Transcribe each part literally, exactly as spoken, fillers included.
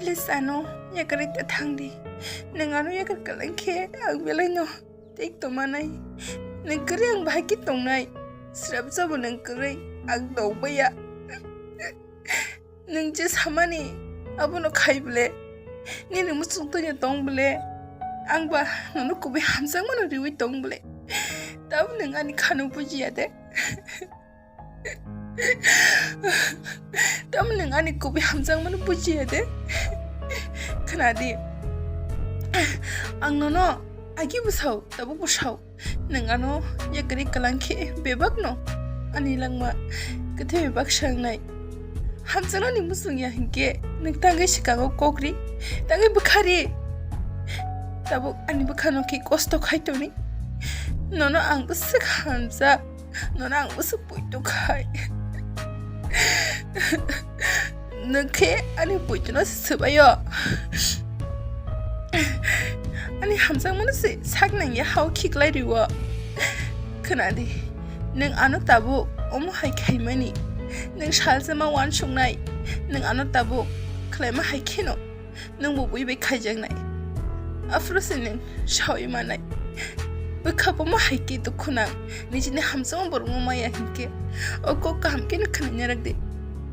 Please ano yakarwi ta thangdi. Nwng ano yakar kwlwng khe ang belaino thik tongmanai. Nwng kwrwi ang bahai khe tongnai. Srapjabo nwng kwrwi ang tongmaya. Nwng je samani abono khai bole, nini muchungtwino tong bole, ang ba nono kubui hamjakmano riwi tong bole. Tamo nwng ani khano bujiya de. Tamo nwng ani kubui hamjakmano bujiya de. Khna di. Ang nono agi bwsao, tabuk bwsao. Nwng ano yakarwi kwlwng khe bebakno ani langma kwthwi bebak sangnai. Hamjaknani muchung ya hinkhe nwng tangwi swkango kok ri, tangwi bwkha ri. Tabuk ani bwkhano khe kosto khai tongni. Nono ang bwswk hamjak, nono ang bwswk poito khai. Nwng khe ani poitono swbaio. Ani hamjakmano se sak nangya hao khiklai rio. Khna di, nwng ano tabuk omo hai khaimani. Nwng salsa ma uansuknai. Nwng ano tabuk khlaima hai kheno nwng bo bui bai khaijaknai. Aphuru se nwng sawi manai. Bwkha bo ma hai khe dukhu nang. Nijini hamjakma borokno maya hinkhe o kok kaham kheno khnaina rwk di.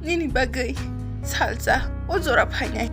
Nini bagwi salsa o jora phainai.